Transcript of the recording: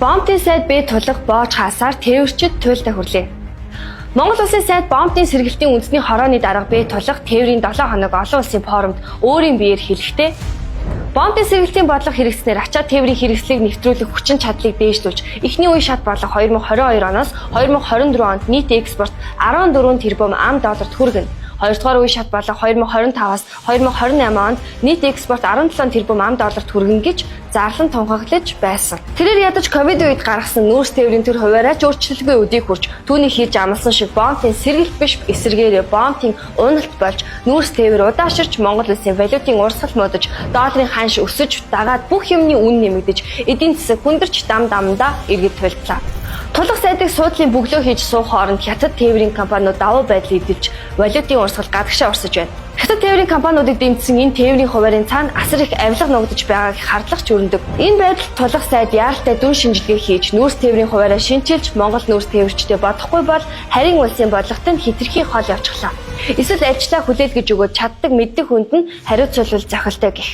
БОМТ-ын сайд Б Тулга боож хаасаар тээвэрчид туйлдаа хүрлээ. Монгол Улсын сайд БОМТ-ын сэргэлтийн үндэсний хорооны дарга Б Тулга тээврийн 7 хоног олон улсын форумд өөрийн биеэр хэлэхдээ БОМТ-ын сэргэлтийн бодлого хэрэгжсэнээр ачаа тээврийн хэрэгслийг нэвтрүүлэх хүчин чадлыг дээшлүүлж, эхний үе шат болох 2022 оноос 2024 онд нийт экспорт 14 тэрбум ам долларт хүргэнэ. Хоёрдугаар үе шат болох 2025-аас 2028 онд нийт экспорт 17 тэрбум ам долларт хүргэнэ гэж зарлан тунхаглаж байсан. Тэрээр ядаж ковид үед гаргасан нүүрс тээврийн төр хуваараач өөрчлөлгүй өдийг хүрч, түүний хийж амласан шиг БОМТ-ын сэргэлт биш, эсрэгээрээ БОМТ-ын уналт болж, нүүрс тээвэр удааширч, Монгол улсын валютын урсгал муудаж, долларын ханш өсөж, дагаад бүх юмны үн нэмэгдэж, эдийн засаг хүндэрч, дам дамдаа эргэж туйлдлаа. Тулга сайдыг суудлын бөглөө хийж суух хооронд хятад тээврийн компаниуд давуу байдлыг эдэлж, валютын урсгал гадагшаа урсаж байна. Хятад тээврийн компаниудыг дэмжсэн энэ тээврийн хуваарийн цаана асар их авилга нуугдаж байгааг хардлага ч өрнөдөг. Энэ байдалд Тулга сайд яаралтай дүн шинжилгээ хийж, нүүрс тээврийн хуваараа шинчилж, Монгол нүүрс тээвэрчтэй бодохгүй бол харин улсын бодлоготой нь хэтэрхий хол явчихлаа. Эсвэл альчлаа хүлээлгэж өгөөд чаддаг мэддэг хүнд нь хариуцуулбал зохилтой гэх.